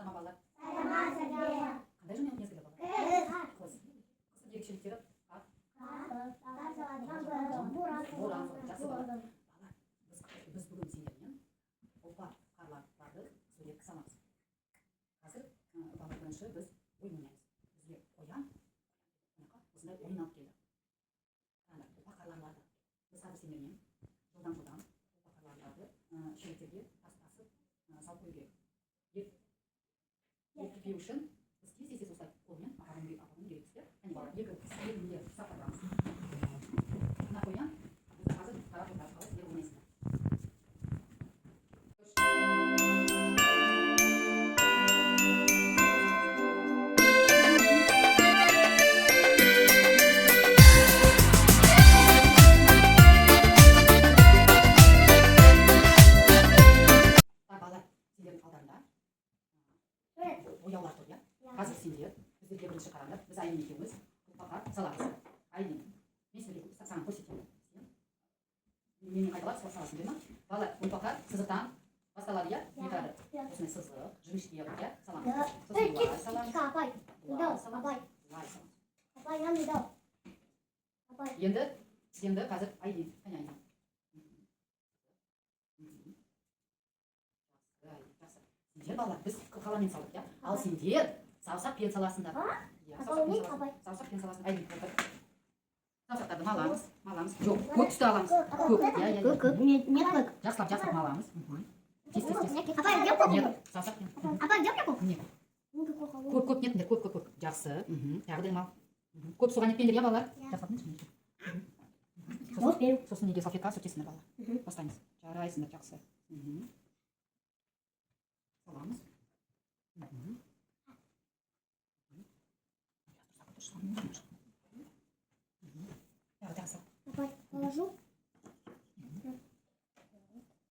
Саламатсыздар ма, балалар? Саламатсыздар. Қандай жыл мезгілі, балалар? Қыс. Қыстың ерекшеліктері? Қар, боран соғады. Жақсы, балалар. Балалар, біз бүгін сендермен ұлпа қарларды сурет саламыз. Қазір, балалар, бірінші біз ойын ойнаймыз. Бізге қоян қонаққа осындай ойын алып келді. Қараңдар, ұлпа қарларды. Біз қазір сендермен жылдам жылдам ұлпа қарларды шелектерге тасып тасып салып қою керек. Еріп кетпеу үшін біз тез тез тез осылай қолмен апаруым керекпіз, иә. Қане, балалар, екі екі сапқа тұрамыз. Мына қоян бізді қазір қарап отырады. Қалай сендер ойнайсыңдар? Так, балалар, сендердің алдарында бояулар тұр, иә. Қазір сендер біздерге бірінші қараңдар, біз Айнен екеуміз ұлпа қар саламыз. Айнен, мен сіздерге, саған көрсетемін, сен менімен қайталап саласың, ма? Балалар, ұлпа қар сызықтан басталады, иә. Не, қараңдар, осындай сызық, жіңішке қылып, иә, саламыз. Сосын былай саламыз, Апай, былай саламыз, апай, былай саламыз. Апай, я не дал. Апай. Енді қазір Айнен, қане, Айнен. Жақсы, Айнен, жақсы. Сендер, балалар, біз қаламен салдық, иә, ал сендер саусақпен саласыңдар, иә. Апай, Саусақпен мен саласың. Апай. Саусақпен саласың. Айнен, отыр. Саусақтарды маламыз, маламыз. Жоқ, көк түсті аламыз, көк, иә. Көк, көк, не, не көк. Жақсылап, жақсылап маламыз. Тез, тез, тез. Апай, где көк? Нет, саусақпен. Апай, где көк? Не, көп, көп нетіңдер, көп, көп, көп. Жақсы. Тағы да мал. Көп суға нетпеңдер, иә, балалар. Иә. Жақсылап нетіңдер. Сосын неге, салфеткаға сүртесіңдер, балалар. Бастаймыз. Жарайсыңдар, жақсы. Саламыз. Тағы, тағы сал. Апай, положу.